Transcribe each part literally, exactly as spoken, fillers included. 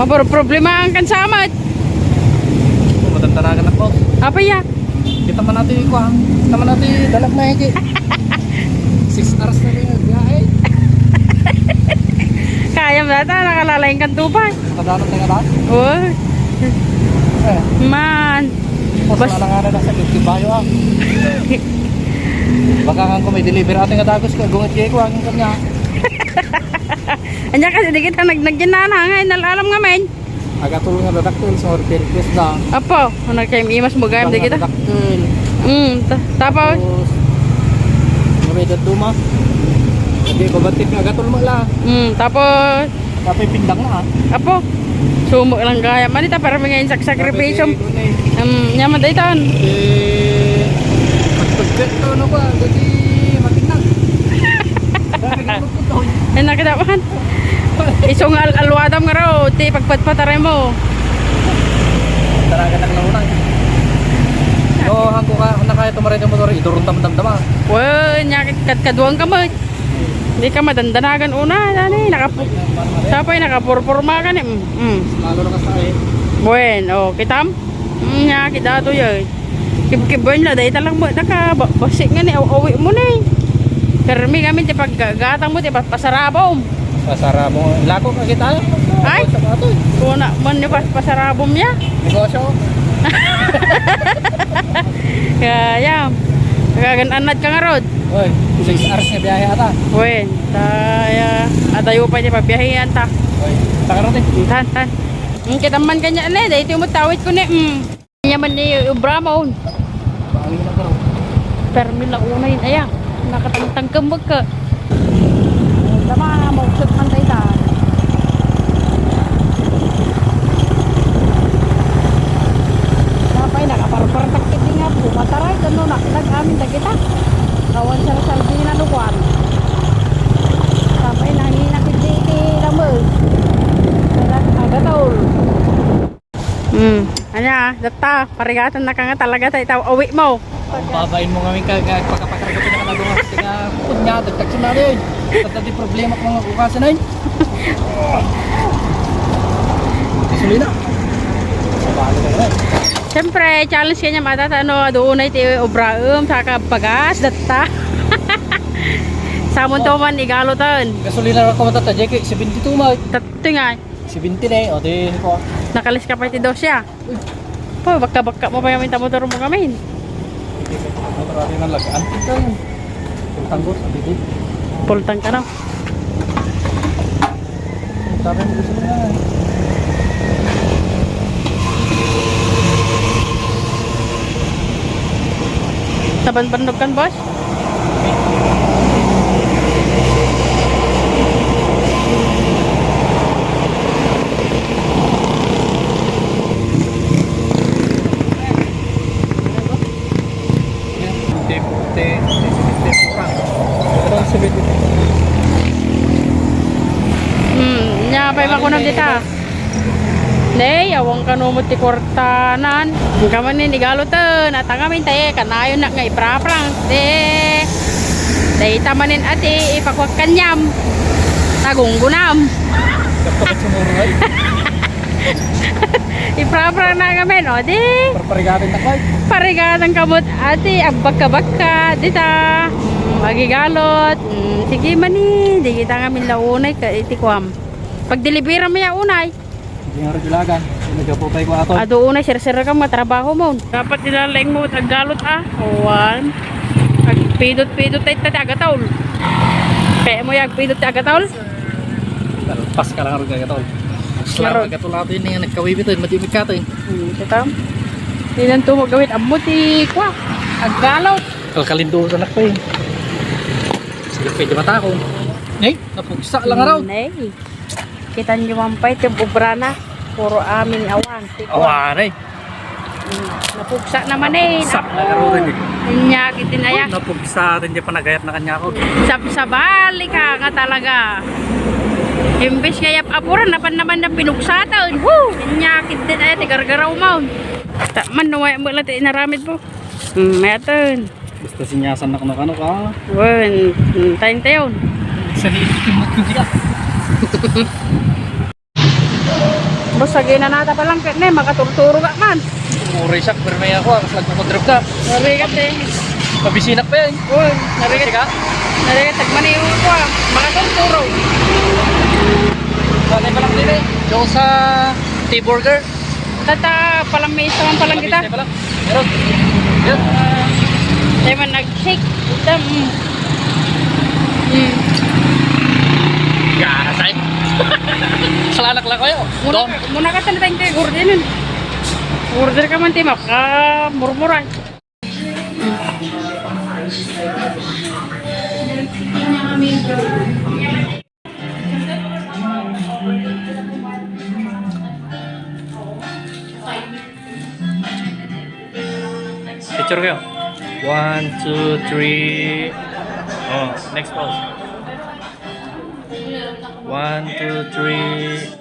Mapro-, problema ang kansamat. Matantaragan ako. Apa ya? Kita man natin yung kuha. Kita man natin dalag na higi. Six hours na rin yung biyahe. Kaya mo data, nakalalain kan tupay. Kadano tayo na? Oo. Eh. Man. Bas- Basta na nga na sa YouTube bayo, ah. Baka nga kung may deliver ating adagos ka, gungit kayo ko ang kanya. Anya kasi di kita nag-, nagyanana nga, inalalam nga men. Agatol nga dadakkel, so request na. Apo, ano kayo, imas mo gayam di kita? Dadakkel. Mm, ta-, tapos? Tapos, nga may daduma. Hindi, babatik nga agatol mo la. Mm, tapos? Tapos pindang na, ah. Apo, sumo lang kaya. Manita, para may ngayon sa sakripisyo. Tapos, eh, ano eh. Um, nyaman da itan. Eh, pagpagpet ko, ano ba? Dati, matinag. Dati, Ay, nakita man. Isu nga al-, alwadam nga raw, ti pagpatpataray mo. Talaga na lang unang. Yo, hangko ka, na kaya tumaray ng motor, idurong tam damdama. Well, nya, kad-, kaduang ka mo. Di ka madandanagan una, nani, nakapu-, tapay nakapurpurma ka ni, mm, mm. Lalo na ka sa eh. Buen, oh, kitam? Mm, nya, kita to, yoy. Kib-, kibuen la, dahil talang mo, naka, ba-, basi nga ni, aw-, awi mo ni. Permi kami, ti paggatang mo, ti pa-, pasarabom. Pasarabom. Lako ka kita. Ay? Sa bato. Kuna, man ni pas-, pasarabom ya. Negosyo. Kaya, ya. Kagan anad ka nga rod. Oy, six hours nga biyahe ata. Wen, ta, ya, adayo pa ni pabiyahean ta. Oy, ta ka rod eh. Tan, tan. Mm, kita man kanya ni, dahil ti umutawid ko ni, mm. Nyaman ni obra mo. Permi la unay, aya. Nakatangtangkam ka. Tama, mauksot man tayo ta. Napay, nakaparpartak iti nga po. Mataray, kano naklag amin dagita. Kawan sa sardina no kwan. Napay, nanginak iti iti lamog. Agatol. Hmm. Anya, datta, parigatan na ka nga talaga tayo, itaw, awi mo. Ang babain mo nga, Mika, nga pagkapakarga ko na kanadungan sa nga, bukod nga, dagdag sa narin. Tata di problema ko mga kukasan ay. Gasolina. Sabado ka na. Siyempre, challenge kanya mata, ano, doon ay ti obra, um, sa kapagas, datta. Sa amun to man, igalo ton. Gasolina ko matata, Jeke, seventy-two mo. Tatto nga. Seventy na eh. O, di ko. Nakalis ka pa iti dose, ah. Uy. Po, bakka-bakka mo pa yung motor mo kami. Motor natin ang lagaan. Ito yun. Pultang ko, sabi ko. Pultang ka na. Sabi mo gusto mo na. Taban-bandog kan, boss? Hmm, nya pay makuno dita. Nay, awan kano met ti kuartanan. Kaman ni igalo ten, atangamin tayo, kanayon na nga ipraprank. Te, dayta manen ati, ipakuak kaniam. Tagunggunam. Dapat sumuroy. Ipraprank na ngamin, o di. Parparigatin na, koy. Parigatan ka met, ati, agbakka-bakka, dita. Mm, agigalot. Mm, sige mani, di kita ngamin la unay ka, iti kuam. Pagdelibera mo ya unay. Hindi nga regulagan. Nagapupay ko ato. Adu unay, sir-sir ka, matrabaho mo. Dapat nilalaing mo, aggalot, ah. One. Agpidot-pidot tayo, tati, agataol. Kaya mo yung agpidot, ti agataol? Talpas ka lang, agataol. Salamat, agataol natin yung nagkawiwi to, matimik ka to, eh. Hmm, ito. Hindi lang ito magawin. Amo, ti, kwa. Aggalot. Kalkalindusan ako, eh. Sige, pwede matako. Eh, napugsa lang araw. Nay. Kita nyo man pay, ti obra na. Puro amin awan. Ti kwa. Awan, eh. Mm, napugsa naman, eh. Napugsa na karon, eh. Inya, kitin aya. Napugsa, din di panagayat na kanya ako. Sabsabali ka nga talaga. Imbes nga yap apuran, napan naman na pinugsa ta. Woo! Inya, kitin aya, ti gargaraw mo. Ta-, man, nuwaya mo lang, ti inaramid mo. Hmm, mayatan. Basta sinyasan na kano-kano ka. Wen, hmm, tayo, tayo. Sa di, timot ko di ka. Sa ginanata pa lang, ket ne, makaturturo ka man. Uri siya, pero may ako, ang slag ko trip ka. Narigat eh. Pabisinak pa yan. Uy, narigat. Kasi ka? Narigat, tagmani yung ako, ah. Makaturturo. Patay pa lang din eh. Diyosa T-Burger. Tata, palang may isang palang kita. Patay pa lang. Meron. Yan. Ah, tayo man nag-shake. Ito, mm. Mm. Gasay. Salanak lang kayo. Muna, Don. Muna ka talaga yung kay Gordon. Order ka man, Tim, ah. Murmuray. Picture kayo. One, two, three. Oh, next pose. One, two, three.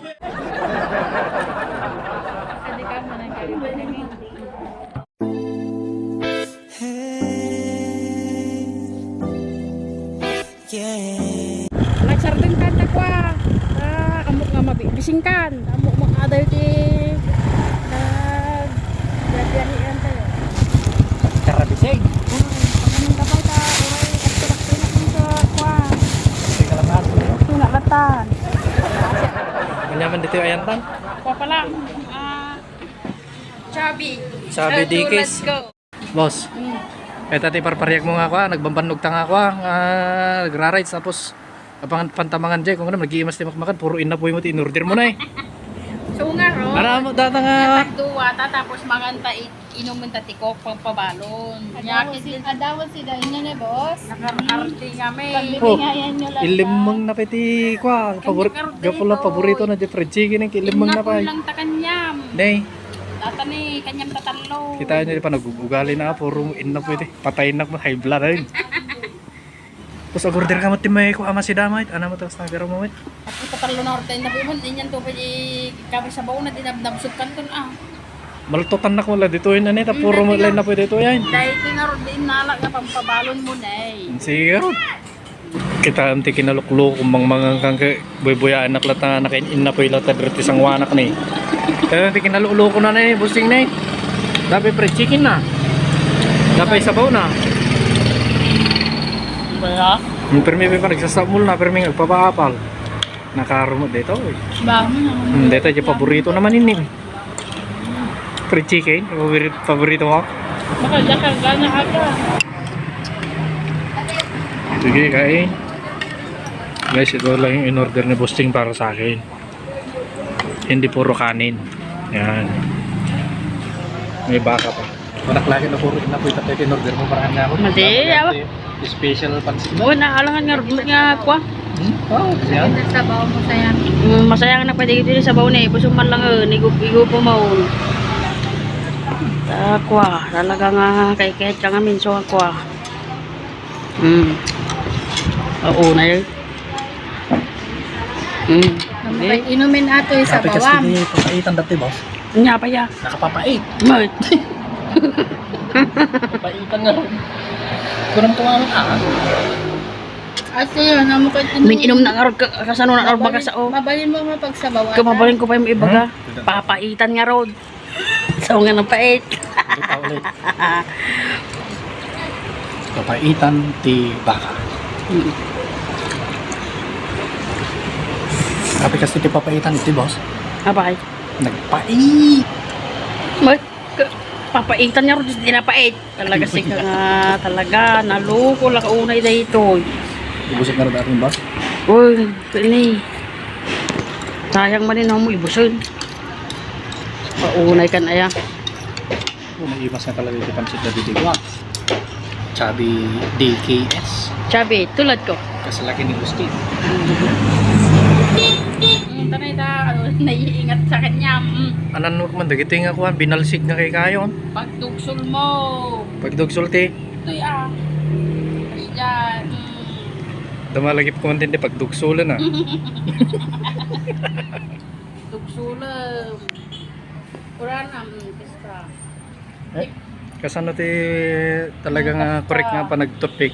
Nagsardeng kan ta kua. Ah, amok nga mabi-, bisingkan. Amok makadayo ti nag-, nagbiyahean tayo. Karabising. Hmm, panganon ka pa ta, uray, at tulak-tulak mo sa kua. Teka lang, ah. Tulak latan. Manyaman dito yung ayantan? Kua pa lang. Ah, Chubby. Chubby Dikis. Let's go. Boss. Mm. Ita ti parpariag mo nga kua, nagbambannog ta nga kua, nga nagra-rides, tapos apang pantamangan jay, kung ano, nag-iimas ti makmakan, puro inapoy mo ti in-order mo na eh. So nga, ro. Ara mo, data nga. Tagduwa ta, tapos mangan ta i-, inumin ta ti Coke, pagpabalon. Nya, adawon si, adawon si Daniel eh, boss. Nakakarte kami. Oh, pagbibingayan nyo lang ilimang na pa iti kua, pabor-, gapu lang, paborito na di fried chicken, ang ilimang na pa eh. Inapoy lang ta kanyam. Nay. Data ni kanyam tatallo. Kita nyo, di pa nag-ugali na, puro inapoy iti. Patay na mo, high blood, ay. Tapos ag-order ka mo, ti may kua, ama si damay. Ano mo, tapos nagaro mo, wait. At ito, tallo na order na po yun. Inyan to, pwede kami sa baon na, dinabnabsot kanton, ah. Maltutan na ko, wala dito yun, ano, ta puro mo lang na pwede ito, yan. Dahil ito na order, nala nga pampabalon mo na, eh. Sige, Rod. Kita ti kinaluklo, kung mangmangan kang kay buybuyaan nak lata, nakain-in na po yung lata, dito sangwanak ni. Kaya ti kinaluklo ko na na eh, busing na eh. Dapat fried chicken na. Dapat sabaw na. Ba ya? Yung permi pa nagsasamol na, permi nagpapaapal. Nakarumot dito eh. Ba? Hmm, dito yung paborito naman ini. Fried chicken, paborito, paborito mo? Makajakal ka na ata. Sige, kain. Guys, ito lang yung in-order ni Boss Ching para sa akin. Hindi puro kanin. Yan. May baka pa. Wala klase na puro inapoy, tatay, in-order mo para nga ako. Mati, awa. Special pansit. Buwan na, alangan nga, nga, kwa. Hmm? Oh, yan. Sa sabaw mo, sayang. Mm, masayang na pwede ito yung sabaw na eh. Busog man lang, eh, nigo-, igo po maun. Ah, kwa, talaga nga, kay kahit ka nga minso, kwa. Mm. Oo, na yun. Mm. Inumin ato yung sabawan. Papaitan dati, boss. Nya pa ya. Nakapapait. Mat. Papaitan nga ron. Kurang tumaman, ah. Ate, ano mo kayo? Min inom na nga ron, ka-, kasano na ron, baka sa, oh. Mabalin mo nga pagsabawan. Kamabalin ko pa yung iba ka. Hmm? Papaitan nga ron. Sa mga napait. Ito pa ulit. Papaitan ti baka. Mm. Tapi kasi ti papaitan iti, boss. Apay? Nagpait. Mat, ka-, papaitan nga ron, di napait. Talaga si ka nga, talaga, naluko, lakaunay daytoy. Ibusog na rin dati, boss. Uy, ini. Sayang man ni mo ibusog. Paunay kan aya. Oh, may imas na talaga iti pansit na didi ko, ah. Chubby D K S. Chubby, tulad ko. Kasalaki ni Gusti. Mm, tanay ta, ano, naiingat sa kanya. Mm. Anan mo man, dagiti nga kuan, binalsig na kay kayon. Pagtugsol mo. Pagtugsol, ti. Ito'y, ah. Tapos dyan, mm. Damalagip ko man din, di, pagtugsulan, ah. Tugsulan. Wala na, mm, extra. Eh, kasano ti talaga nga correct nga panagtutpik?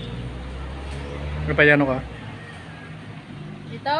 Ano pa yan ka? Ito.